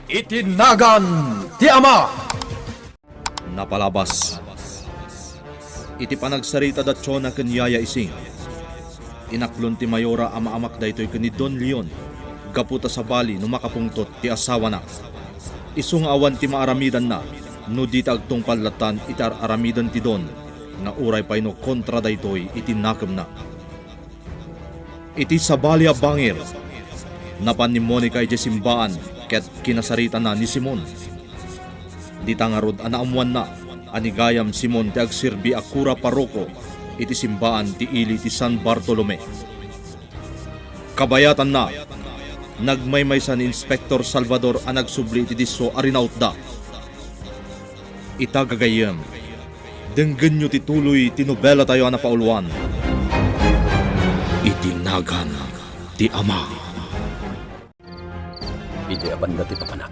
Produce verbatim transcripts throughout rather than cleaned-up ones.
Iti nagan ti Ama. Napalabas iti panagsarita da Chona ken Yaya Ising, inaklon ti Mayora a maamak daytoy ken ni Don Leon gapu ta sabali no makapungtot ti asawana. Isu nga awan ti maaramidanna no di ta agtungpal lattan iti ar-aramiden ti Don nga uray pay no kontra daytoy iti nakemna. Iti sabali a bangir, napan ni Monica idiay simbaan ket kinasaritana ni Simon. Dita ngarud a naammoanna a ni Gayam Simon ti agserbi a kura paroko iti simbaan ti ili ti San Bartolome. Kabayatanna, nagmaymaysa ni Inspector Salvador a nagsubli iti disso a rinautda. Ita gagayyem, denggenyo ti tuloy ti nobelatayo a napauluan, Iti Nagan ti Ama. Idi apanna ti papanak,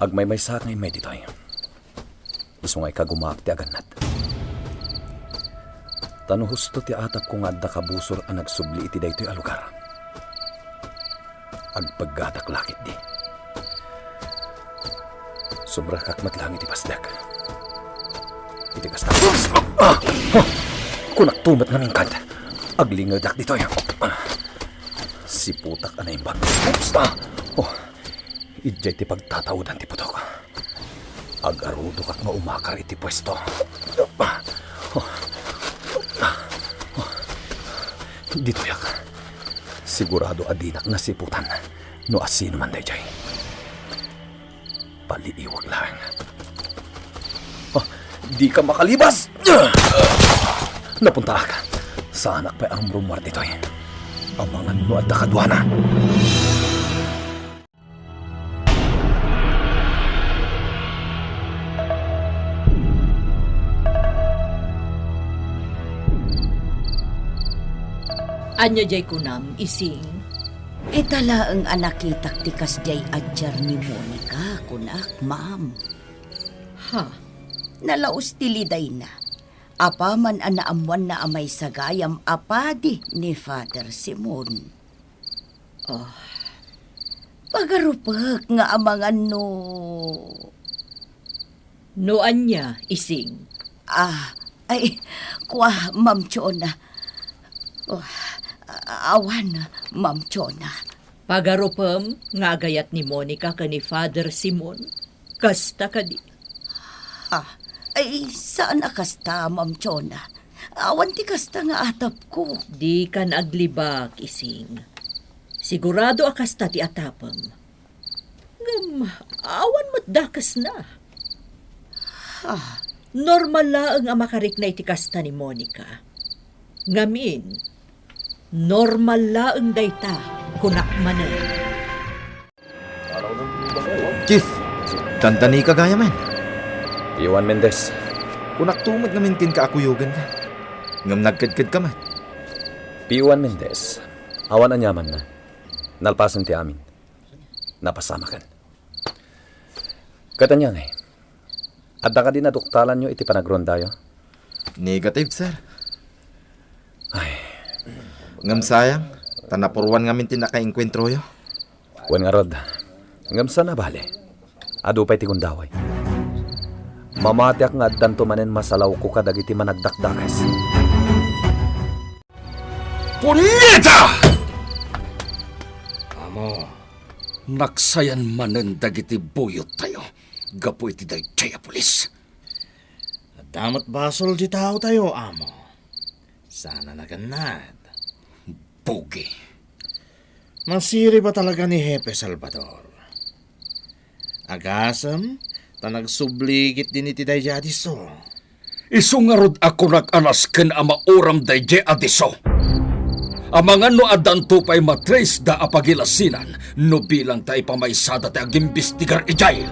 agmaymaysaak nga immay ditoy. Isu nga ikagumaak ti agannad. Ta no husto ti atapko nga adda kabusor a nagsubli iti daytoy a lugar, agpeggatak la ketdi. Sumrekak met laeng iti pasdek. Iti kasta, ah! Huh! Kunakto met ngamin kad aglingedak ditoy. Ah! Siputak a naimbag. Oops! Ah! Oh! Idiay ti pagtataodan ti putok. Agarudokak nga umakar iti puesto. Ditoyak. Sigurado a dinak nasiputan no asino man daydiay. Paliiwag laeng. Ah, dika makalibas! Napuntaak. Saanak pay a rumrumuar ditoy. Amangan no adda kaduana. Ania diay kunam, Ising? Ita laeng a nakitak ti kasdiay a diar ni Monica, kunak, ma'am. Ha? Nalaus ti lidayna. Apaman a naammoanna a maysa gayam a padi ni Father Simon. Ah. Pagarupek nga amangan no... No ania, Ising? Ah, ay, kua, Ma'am Chona. Oh, a-, awan, Ma'am Chona. Pagarupem nga agayat ni Monica ken ni Father Simon? Kasta kadi? Ha? Ay, saan a kasta, Ma'am Chona. Awan ti kasta nga atapko. Dikan aglibak, Ising. Sigurado a kasta ti atapem. Ngem, awan met dakesna. Ha? Normal laeng a makarikna iti kasta ni Monica. Ngamin, normal laeng dayta, kunak manen. Chief, dandanika gayamen. P O one Mendez. Kunakto met ngamin kenka a kuyogenka. Ngem nagkedkedka met. P O one Mendez, awan aniamanna. Nalpasen ti amin. Napasamaken. Ket ania ngay? Adda kadi naduktalanyo iti panagrondayo? Negative, sir. Ay. Ngem sayang, ta napuruan ngamin ti nakaengkuentroyo. Wen ngarud, ngem saan a bale. Adu pay ti gundaway. Mamatiak nga addanto manen masalawko kadagiti managdakdakes. Punyeta! Amo, naksayan manen dagiti buyottayo gapu iti daydiay a pulis. Adda met basol ti taotayo, amo. Saan a nagannad. Bugi. Masirib a talaga ni Hepe Salvador. Agasem, ta nagsubli ketdin iti daydiay a disso. Isu ngarud a kunak a nasken a mauram daydiay a disso. Amangan no addanto pay matrace da a pagilasinan no bilang ta ipamaysada ti agimbestigar idiay.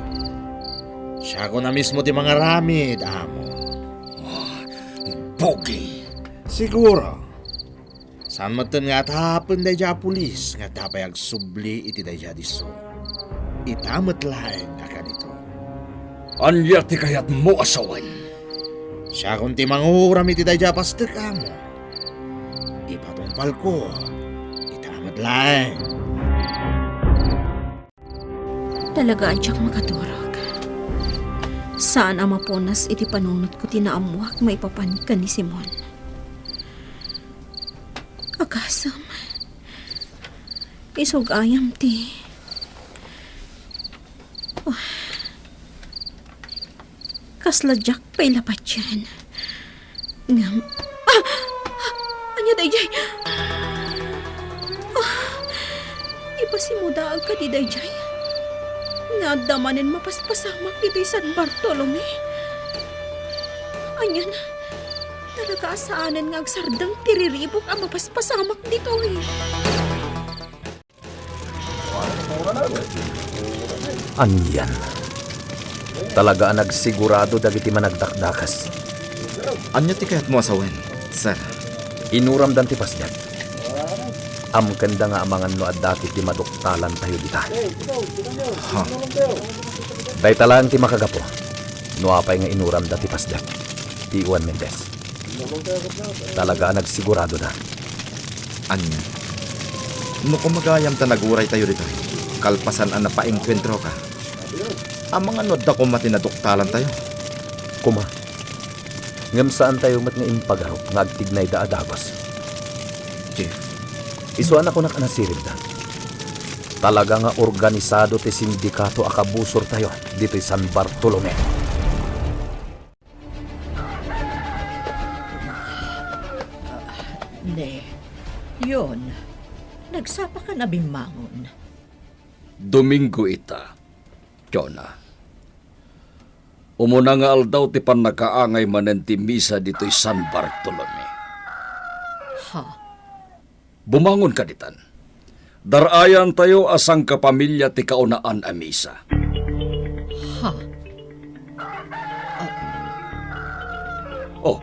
Siakon a mismo ti mangaramid, amo. Ah, bugi. Siguro. Saan metten nga atapen daydiay a pulis nga adda pay agsubli iti daydiay a disso. Ita met laeng a kanito. Ania ti kayatmo a sawen? Siakon ti manguram iti daydiay a pastek, amo. Ipatungpalko, ita met laeng. Talaga a diak makaturog. Saan a mapunas iti panunotko ti naammoak maipapan ken ni Simon. Agasem, isu gayam ti, oh, kasla diak pay la patien. Ngem, ah! Ania daydiay? Ah! Ipasimudaag kadi daydiay nga adda manen mapaspasamak ditoy San Bartolome? Anian, talaga a saanen nga agsardeng ti riribuk a mapaspasamak ditoy? Anian? Talaga a nagsigurado dagiti managdakdakas. Ania ti kayatmo a sawen, sir? Inuramdan ti pasdek. Amkenda nga amangan no adda ketdi maduktalantayo dita. Ha? Dayta laeng ti makagapu no apay nga inuramda ti pasdek ti Juan Mendez. Talaga a nagsiguradoda. Ania? No koma gayam ta naguraytayo ditoy, kalpasan a napaengkuentroka, amangan no adda koma ti naduktalantayo? Koma. Ngem saantayo met nga impagarup nga agtignayda a dagus. Chief. Isu a nakunak a nasiribda. Talaga nga organisado ti sindikato a kabusortayo ditoy San Bartolome. Ne, Yon, nagsapakan a bimmangon. Domingo ita, Jonah. Umuna nga aldaw ti pannakaangay manen ti misa ditoy San Bartolome. Ha? Bumangonka ditan. Dar-ayantayo a sangkapamilia ti kaunaan a misa. Ha? Oh.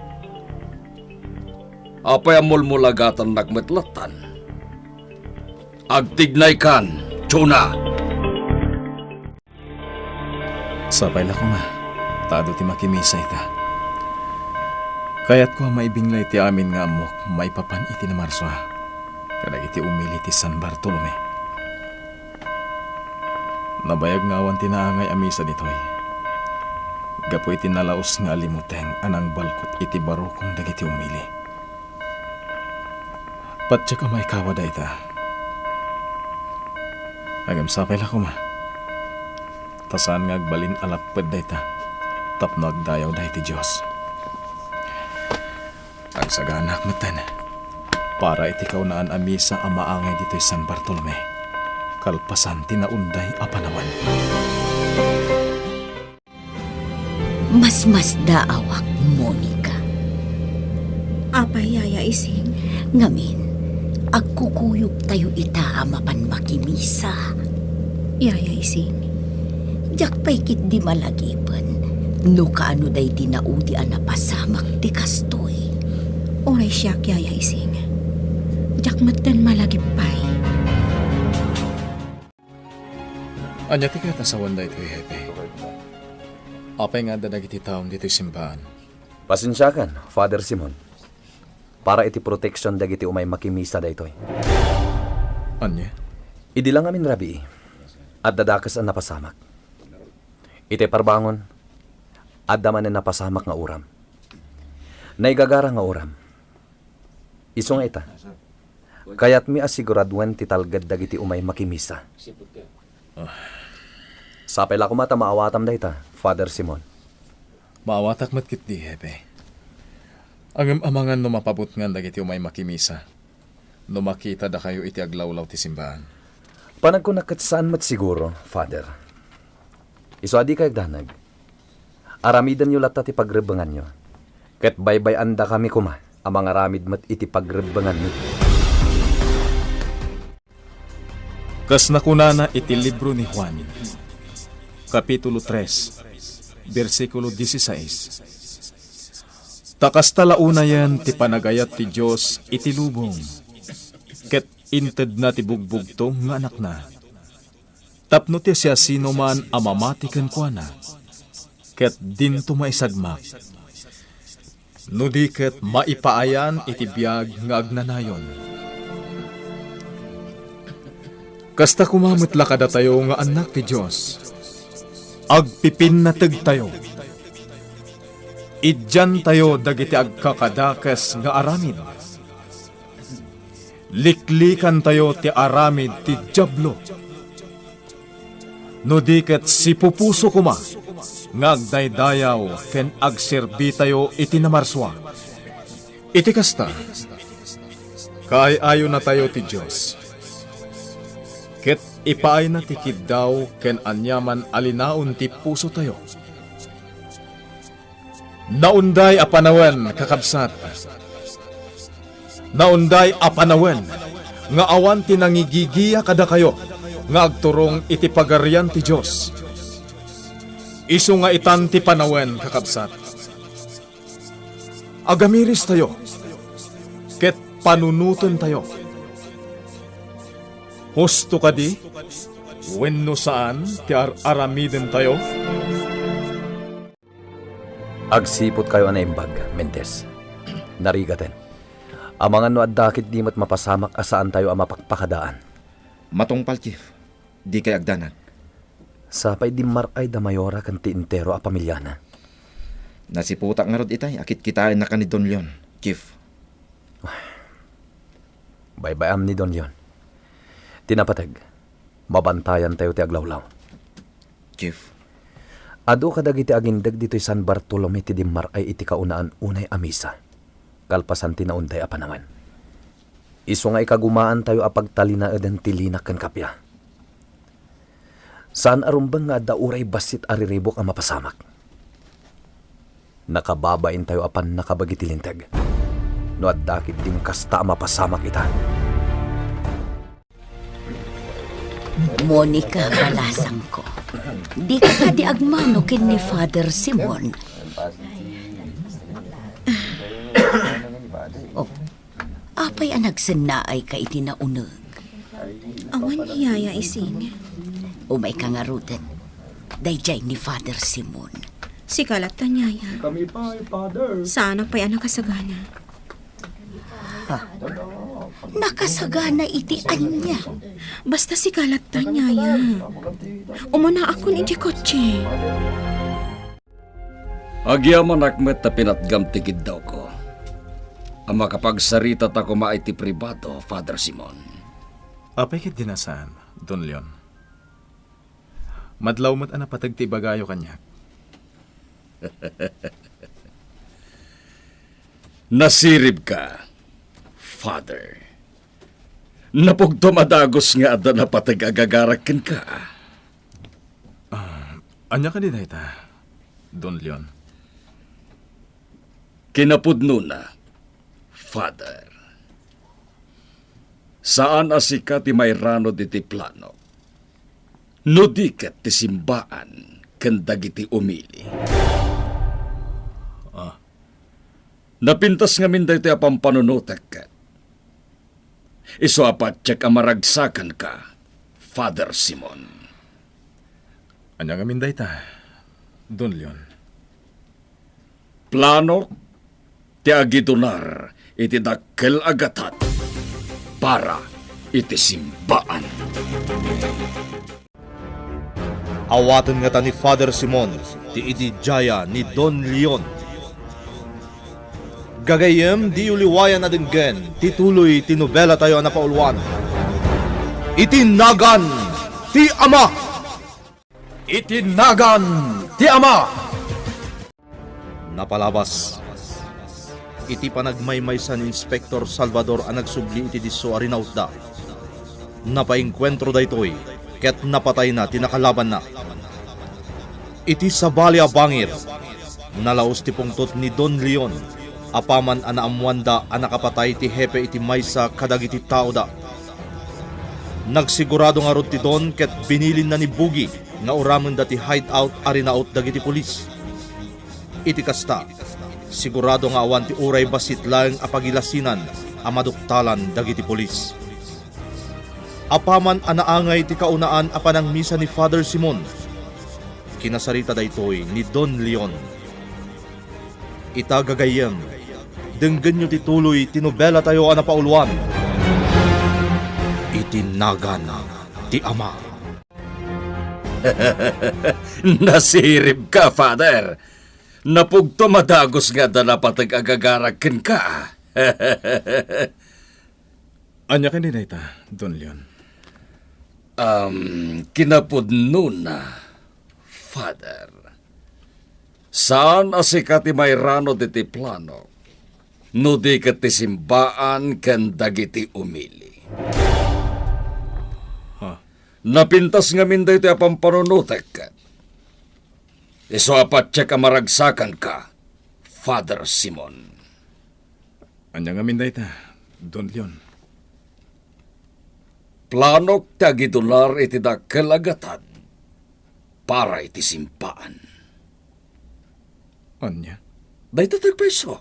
Apay a mulmulagatannak met lattan? Agtignaykan, Jonah! Sapay la koma, ta adu ti makimisa ita. Kayatko a maibinglay ti amin nga ammok maipapan iti namarsua kadagiti umili ti San Bartolome. Nabayag nga awan ti naangay a misa ditoy gapu iti nalaus nga alimuteng a nangbalkot iti barukong dagiti umili. Patiek a maikawa dayta. Ngem sapay la koma, ta saan nga agbalin a lapped dayta tapno agdayawda iti Dios. Agsaganaak metten para iti kaunaan a misa a maangay ditoy San Bartolome, kalpasan ti naunday a panawen. Masmasdaawak, Monica. Apay, Yaya Ising? Ngamin, agkukuyogtayo ita a mapan makimisa. Yaya Ising? Diak pay ketdi malagipen no kaano daydi naudi a napasamak ti kastoy. Uray siak, Yaya Ising. Diak metten malagip pay. Ania ti kayat a sawen daytoy, Hepe? Apay nga adda dagiti taom ditoy simbaan? Pasensiakan, Father Simon, para iti proteksion dagiti umay makimisa daytoy. Ania? Idi la ngamin rabii, adda dakes a napasamak. Iti parbangon, adda manen napasamak nga uram. Naigagara nga uram. Isu nga ita, kayatmi a siguraduen ti talged dagiti umay makimisa. Ah. Sapay la koma ta maawatam dayta, Father Simon. Maawatak met ketdi, Hepe. Ngem amangan no mapabutngan dagiti umay makimisa no makitadakayo iti aglawlaw ti simbaan. Panagkunak ket saan met siguro, Father. Isu a dikayo agdanag. Aramidenyo latta ti pagrebbenganyo, ket baybay-andakami koma a mangaramid met iti pagrebbenganmi. Kas nakunana iti libro ni Juan, Kapitulo tres, bersikulo dieciséis, "Ta kasta la unayen ti panagayat ti Dios iti lubong, ket intedna ti bugbugtong nga Anakna, tapno ti siasinoman a mamati kenkuana, ket dinto maisagmak, no di ket maipaayan iti biag nga agnanayon." Kasta koma met la kadatayo nga annak ti Dios. Agpipinnategtayo. Idiantayo dagiti agkakadakes nga aramid. Liklikantayo ti aramid ti Diablo. No di ket sipupuso koma nga agdaydayaw ken agserbitayo iti namarsua. Iti kasta, kaay-ayonatayo ti Dios, ket ipaayna ti kiddaw ken aniaman a linaon ti pusotayo. Naunday a panawen, kakabsat. Naunday a panawen nga awan ti nangigigia kadakayo nga agturong iti Pagarian ti Dios. Isu nga itan ti panawen, kakabsat. Agamiristayo ket panunotentayo. Husto kadi wenno saan ti ar-aramidentayo? Agsiputkayo a naimbag, Mendez. Narigaten. Amangan no adda ketdi met mapasamak a saantayo a mapakpakadaan. Matungpal, Chief. Dikay agdanag. Sapay dimmar-ay da Mayora ken ti entero a pamiliana. Nasiputak ngarud itay a kitkitaennaka ni Don Leon, Chief. Baybay-am ni Don Leon. Ti napateg, mabantayantayo ti aglawlaw. Chief. Adu kadagiti agindeg ditoy San Bartolome ti dimmar-ay iti kaunaan unay a misa, kalpasan ti naunday a panawen. Isu nga ikagumaantayo a pagtalinaeden ti linak ken kappia. Saan a rumbeng nga adda uray bassit a riribuk a mapasamak. Nakababaintayo a pannakabagi ti linteg. No adda ketdin kasta a mapasamak ita. Monica, balasangko. Dika kadi agmano ken ni Father Simon? Oh, apay a nagsennaayka iti nauneg? Awan ni Yaya Ising. Umayka ngaruden. Daydiay ni Father Simon. Sika latta, Yaya. Kami pa, Father. Saanak pay a nakasagana. Ha? Nakasagana iti ania? Basta sika latta, Yaya. Umunaakon iti kotse. Agyamanak met ta pinatgam ti kiddawko a makapagsarita ta koma iti pribado, Father Simon. Apay ketdi a saan, Don Leon? Madlaw met a napateg ti ibagayo kaniak. Nasiribka, Father. Napugtom a dagus nga adda napateg a gagarak kenka. Ah, ania kadi dayta, Don Leon? Kinapudnona, Father, saan a sika ti mairano diti plano, no di ket ti simbaan ken dagiti umili. Ah. Napintas ngamin daytoy a pampanunotek ket isu a patiek a maragsakanka, Father Simon. Ania ngamin dayta, Don Leon? Planok ti agidunar iti dakkel a gatad para iti simbaan. Awaten ngata ni Father Simon ti ididiaya ni Don Leon. Gagayyem, diyo liwayan a denggen ti tuloy ti nobelatayo a napauluan, Iti Nagan ti Ama. Iti Nagan ti Ama. Napalabas iti panagmaymaysa ni Inspector Salvador a nagsubli iti disso a rinautda. Napaengkuentro daytoy ket napatayna ti nakalabanna. Iti sabali a bangir, nalaus ti pungtot ni Don Leon apaman a naammoanda a nakapatay ti hepe iti maysa kadagiti taoda. Nagsigurado ngarud ti Don ket binilinna ni Boogie nga uramenda ti hideout a rinaut dagiti pulis. Iti kasta, sigurado nga awan ti uray bassit laeng a pagilasinan a maduktalan dagiti pulis. Apaman a naangay ti kaunaan a panangmisa ni Father Simon, kinasarita daytoy ni Don Leon. Ita, gagayyem, denggenyo ti tuloy ti nobelatayo a napauluan, Iti Nagan ti Ama. Nasiribka, Father. Napugto a madagus nga adda napateg a gagarak kenka. Ania kadi dayta, Don Leon? Um, kinapudnona, Father, saan a sika ti mairano diti plano, no di ket ti simbaan ken dagiti umili. Ha? Napintas ngamin daytoy a pampanunotek. Isu a patiek a maragsakanka, Father Simon. Ania ngamin dayta, Don Leon? Planok ti agidular iti dakkel a gatad para iti simbaan. Ania? Dayta ti agpayso.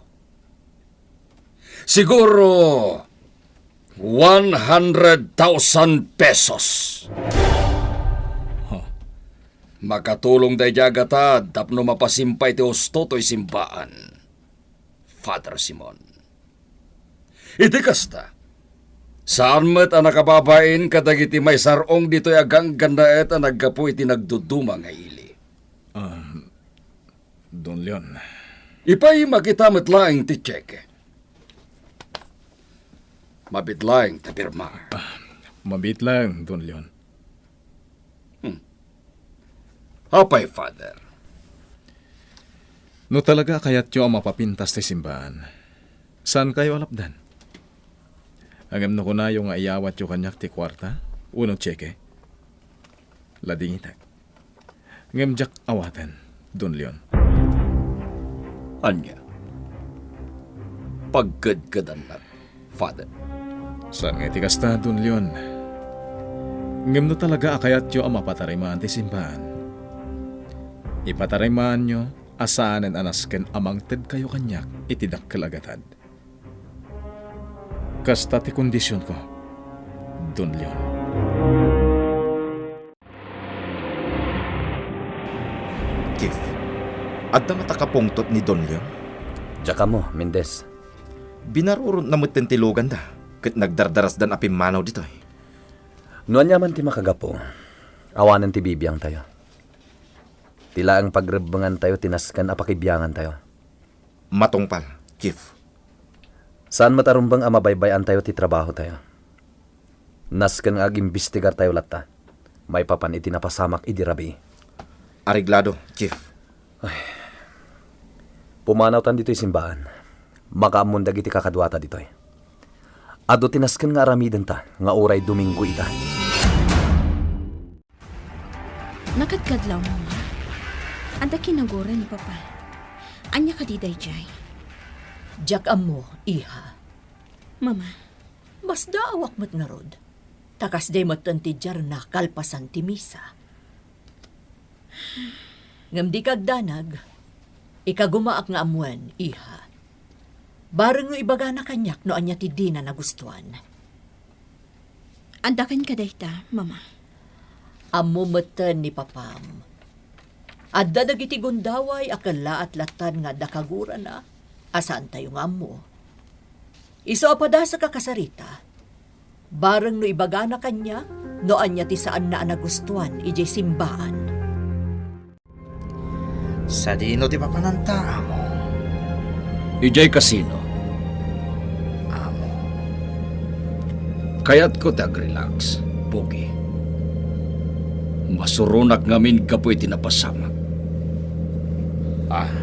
Siguro, one hundred thousand pesos. Huh. Makatulong daydiay a gatad tapno mapasimpay ti husto toy simbaan, Father Simon. Iti kasta, saan met a nakababain kadagiti maisar-ong ditoy a ganggannaet a naggapu iti nagduduma nga ili. Um, Don Leon. Ipaymak ita met laeng ti cheque. Mabiit laeng ti pirma. Ah, mabiit laeng, Don Leon. Hmm. Apay, Father? No talaga a kayatyo a mapapintas ti simbaan, saankayo a lapdan? Ngem no kunayo nga iyawatyo kaniak ti kuarta wenno cheque, ladingitek. Ngem diak awaten, Don Leon. Ania? Pagkedkedannak, Father? Saan nga iti kasta, Don Leon. Ngem no talaga a kayatyo a mapatarimaan ti simbaan, ipatarimaanyo a saanen a nasken a mangtedkayo kaniak iti dakkel a gatad. Kasta ti kondisionko, Don Leon. Keith, adda ngata kapungtot ni Don Leon? Diak ammo, Mendez. Binarurotna metten ti luganda, ket nagdardarasdan a pimmanaw ditoy. No ania man ti makagapu, awanen ti bibiangtayo. Ti laeng pagrebbengantayo ti nasken a pakibiangantayo. Matungpal, Keith. Saan met a rumbeng a mabaybay-antayo ti trabahotayo. Nasken nga agimbestigartayo latta, maipapan iti napasamak idi rabii. Areglado, Keith. Ay. Pumanawtan ditoy simbaan. Makaammon dagiti kakaduata ditoy. Adu ti nasken nga aramidenta nga uray Domingo ita. Nakadkadlaw, Mama. Adda kinaguran ni Papa. Ania kadi daydiay? Diak ammo, iha. Mama. Masdaawak met ngarud. Ta kasdiay metten ti diarna kalpasan ti misa. Ngem dika agdanag. Ikagumaak nga ammoen, iha. Bareng no ibagana kaniak no ania ti dina nagustuan. Adda kenka dayta, Mama. Ammo metten ni Papam. Adda dagiti gundaway a kellaat lattan nga adda kagurana a saantayo nga ammo. Isu a padasek a kasarita, bareng no ibagana kaniak no ania ti saanna a nagustuan idiay simbaan. Sadino ti papananta, amo? Idiay kasino. Amo. Kayatko ti agrelax, Pogi. Masuronak ngamin gapu iti napasamak. Ah,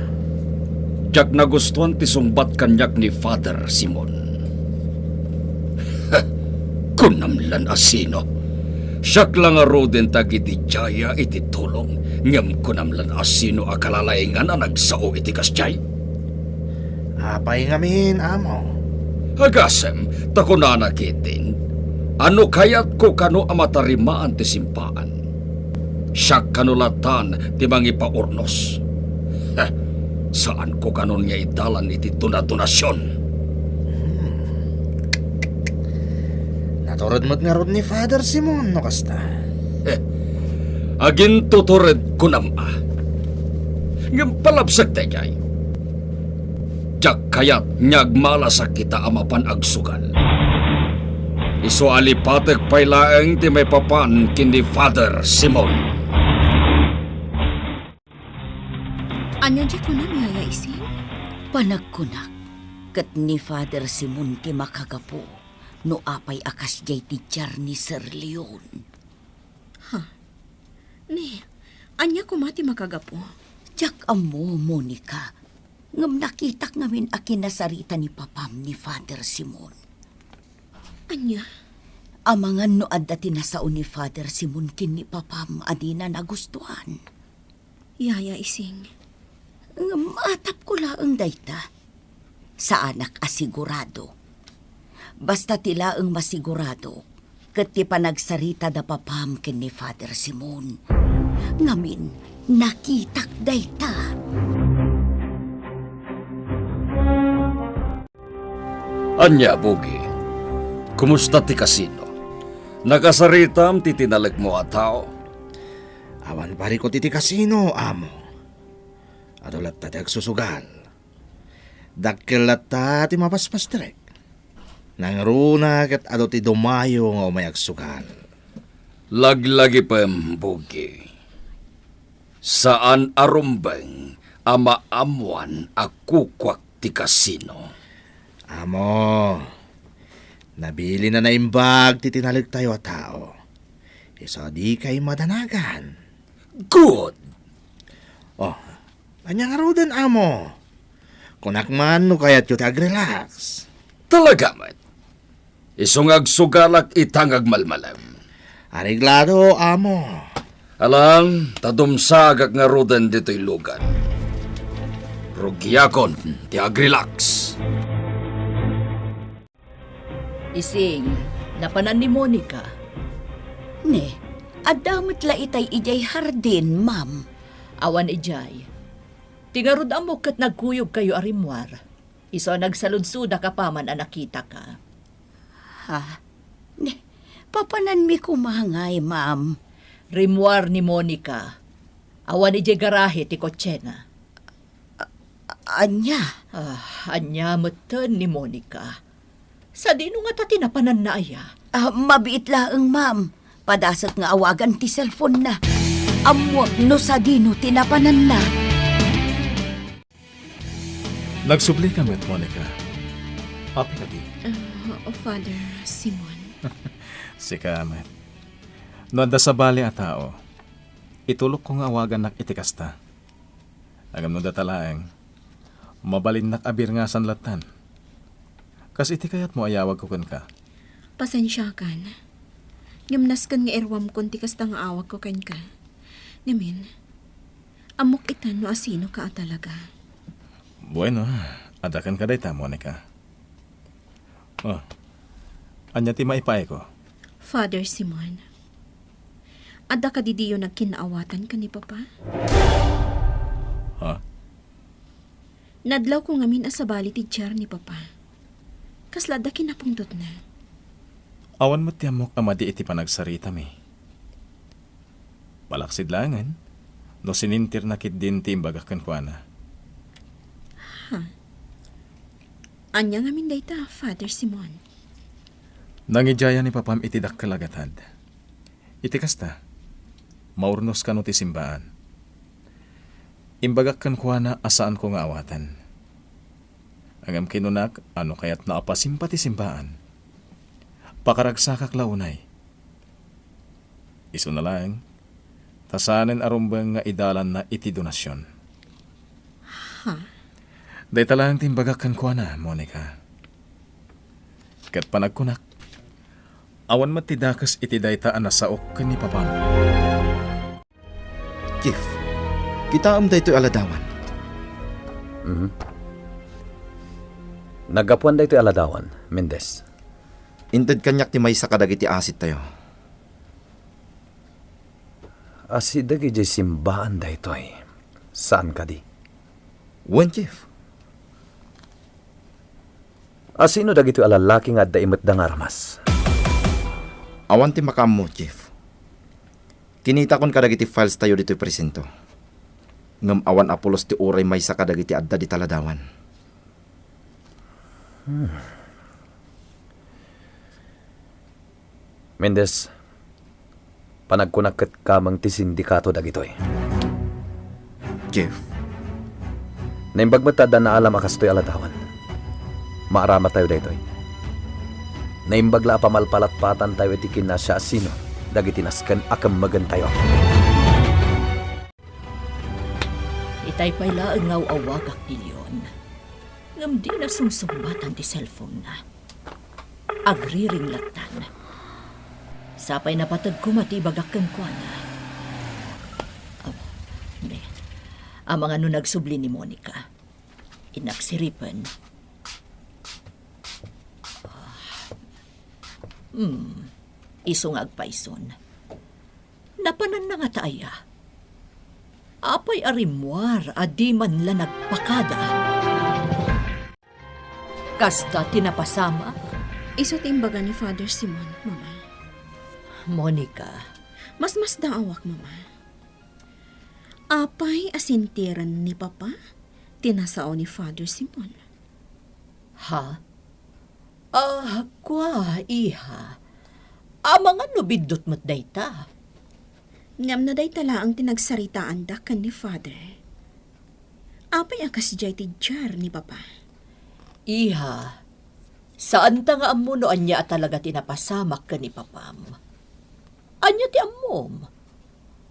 diak nagustuan ti sungbat kaniak ni Father Simon. Kunam lan a sino? Siak la ngaruden dagiti diaya iti tulong, ngem kunam lan a sino a kalalaingan a nagsao iti kasdiay? Apay ngamin, amo? Agasem, ta kunana ketdin, a no kayatko kano a matarimaan ti simbaan, siak kano lattan ti mangipaurnos. Heh, saanko kanon nga idalan iti donadonasion. Hmm. Natured met ngarud ni Father Simon no kasta. Heh, agintutured kunam a. Ngem palabsak daydiay. Diak kayat nga agmalasak ita a mapan agsugal. Isu a lipatek pay laeng ti maipapan ken ni Father Simon. Ania diay kunam, Yaya Ising? Panagkunak, ket ni Father Simon ti makagapu no apay a kasdiay ti diar ni Sir Leon. Ha? Ni, ania koma ti makagapu? Diak ammo, Monica. Ngem nakitak ngamin a kinasarita ni Papam ni Father Simon. Ania? Amangan no adda ti nasao ni Father Simon ken ni Papam a dina nagustuan. Yaya Ising. Ngem atapko laeng dayta. Saanak a sigurado. Basta ti laeng masigurado, ket ti panagsarita da Papam ken ni Father Simon. Ngamin, nakitak dayta. Ania, Bugi? Kumusta ti kasino? Nakasaritam ti tinalekmo a tao? Awan barikut iti kasino, amo. Adu latta ti agsusugal. Dakkel latta ti mapaspastrek. Nangruna ket adu ti dumayo nga umay agsugal. Laglagipem, Bugi. Saan a rumbeng a maammoan a kukuak ti kasino. Amo, nabilin a naimbag ti tinalektayo a tao. Isu a dikay madanagan. Good! Oh, ania ngaruden, amo? Kunak man no kayatyo ti agrelax. Talaga met. Isu nga agsugalak ita nga agmalmalem. Areglado, amo. Alan, ta dumsagak ngaruden ditoy lugan. Rugiakon ti agrelax. Ising, napanan ni Monica? Ne, adda met la itay idiay hardin, ma'am. Awan idiay. Ti ngarud ammok ket nagkuyogkayo a rimmuar. Isu a nagsaludsodak apaman a nakitaka. Ha? Ne, papananmi koma ngay, ma'am. Rimmuar ni Monica. Awan idiay garahe ti kotsena. A-, ania? Ah, ania metten ni Monica? Sadino ngata ti napananna aya? Ah, mabiit laeng, ma'am. Padasek nga awagan ti cellphone-na. Ammoak no sadino ti napananna. Nagsublika met, Monica. Apay kadi? Ah, Father Simon. Sika met. No adda sabali a tao, itulokko nga awagannak iti kasta. Ngem no data laeng, mabalinnak a birngasan lattan. Kas iti kayatmo a yawagko kenka. Pasensiakan. Ngem nasken nga iruamkon ti kasta nga awagko kenka. Ngamin, ammok itan no asinoka a talaga. Bueno, adda kenka dayta, Monica. Oh, ania ti maipaayko? Father Simon, adda kadi diyo nagkinaawatan ken ni Papa? Ha? Nadlawko ngamin a sabali ti diar ni Papa. Kasla adda kinapungtotna? Awan met ti ammok a madi iti panagsaritami. Malaksid laengen no sinintirna ketdin ti imbagak kenkuana. Ha? Ania ngamin dayta, Father Simon? Nangidiayan ni Papam iti dakkel a gatad. Iti kasta, maurnos kano ti simbaan. Imbagak kenkuana a saanko nga awaten. Ngem kinunak a no kayatna a pasimpa ti simbaan, pakaragsakak la unay. Isuna laeng, ta saanen a rumbeng nga idalanna iti donasion. Ha? Dayta laeng ti imbagak kenkuana, Monica. Ket panagkunak, awan met ti dakes iti dayta a nasaok ken ni Papam. Chief, kitaem daytoy a ladawan. Mhm. Naggapuan daytoy a ladawan, Mendez. Inted kaniak ti maysa kadagiti asittayo. Asideg idiay simbaan daytoy. Saan kadi? Wen, Chief. Asino dagitoy a lallaki nga adda imetda nga armas? Awan ti makaammo, Chief. Kinitakon kadagiti files tayo ditoy presinto. Ngem awan a pulos ti uray maysa kadagiti adda dita ladawan. Hmm. Indes, panagkunak ket kameng ti sindikato dagitoy. Jeff. Naimbag met ta adda naalam a kastoy a ladawan. Maaramatayo daytoy. Naimbag la a pamalpalatpatantayo iti kinnaasiasino dagiti nasken a kemmegentayo. Itay pay laeng nga aw-awagak ni Leon. Ngem dina sumsumbatan ti cellphone-na. Agriring lattan. Sapay napateg koma ti ibagak kenkuana. Ah, ne. Amangan no nagsubli ni Monica. Innak siripen. Ah. Hmm. Isu nga agpayson. Napananna ngata aya? Apay a rimmuar a di man la nagpakada? Kasta ti napasamak? Isu ti imbaga ni Father Simon, Mama. Monica. Masmasdaawak, Mama. Apay a sintiren ni Papa ti nasao ni Father Simon? Ha? Ah, kua, iha. Amangan no biddut met dayta. Ngem no dayta laeng ti nagsaritaanda ken ni Father, apay a kasdiay ti diar ni Papa? Iha, saanta nga ammo no ania a talaga ti napasamak ken ni Papam. Ania ti ammom?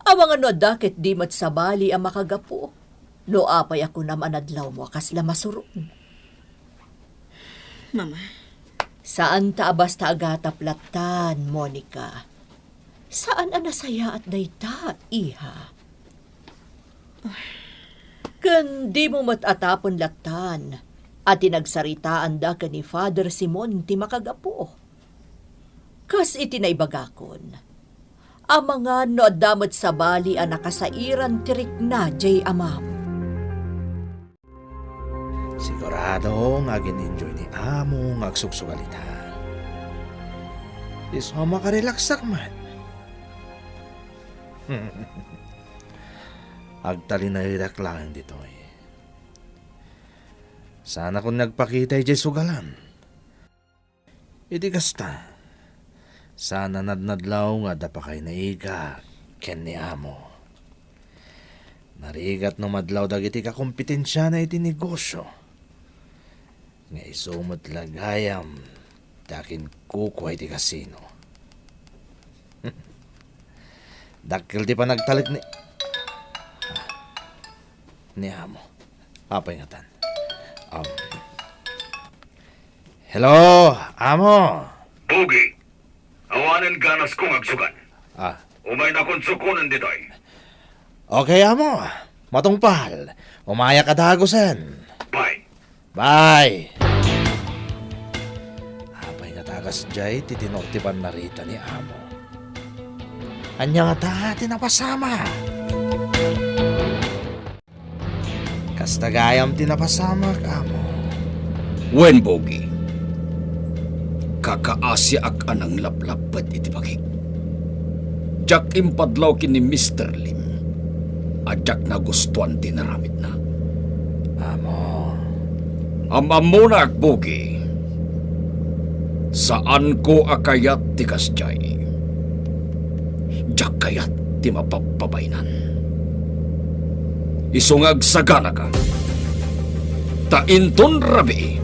Amangan no adda ket di met sabali a makagapu no apay a kunam a nadlawmo a kasla masuron. Mama. Saanta a basta agatap lattan, Monica. Saan a nasayaat dayta, iha. Ken dimo met atapen lattan a ti nagsaritaanda ken ni Father Simon ti makagapu. Kas iti naibagakon, amangan no adda met sabali a nakasairan ti rikna diay amam. Sigurado nga agin-enjoy ni Amo nga agsugsugal ita. Isu a makarelaksak man. Agtalinaedak laeng ditoy. Saanakon nagpakita idiay sugalan. Iti kasta, saan a nadnadlaw nga adda pakainaigak ken ni Amo. Narigat no madlaw dagiti kakompetensiyana iti negosyo. Nga isu met la gayam ti akinkukua iti kasino. Dakkel ti panagtalek ni, ni Amo. Apay ngatan? Um, Hello, Amo. Pogi, awanen ganasko nga agsugal. Ah. Umaynakon sukonen ditoy. Okay, Amo. Matungpal. Umayak a dagusen. Bye. Bye. Apay ngata a kasdiay ti tenor ti pannarita ni Amo? Ania ngata ti napasamak? Kasta gayam ti napasamak, Amo. Wen, Pogi. Kakaasiak a nanglaplappet iti bagik. Diak impadlaw ken ni Mister Lim a diak nagustuan ti inaramidna. Amo. Am-ammonak, Pogi. Saanko a kayat ti kasdiay. Diak kayat ti mapabpabainan. Isu nga agsaganaka. Ta inton rabii,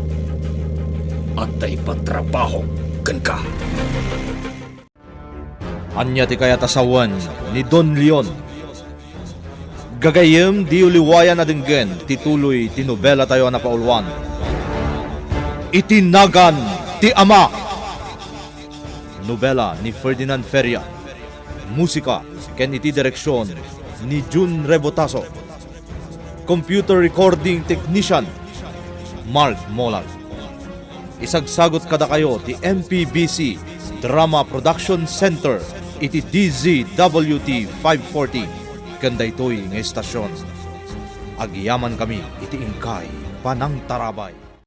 adda ipatrabahok kenka. Ania ti kayat a sawen ni Don Leon? Gagayyem, diyo liwayan a denggen ti tuloy ti nobelatayo a napauluan, Iti Nagan ti Ama. Nobela ni Ferdinand Feria. Musika ken iti direksion ni Jun Rebotazo. Computer recording technician, Mark Molag. Isagsagut kadakayo ti M P B C Drama Production Center iti D Z W T five forty ken daytoy nga estasion. Agyamankami iti inkay panangtarabay.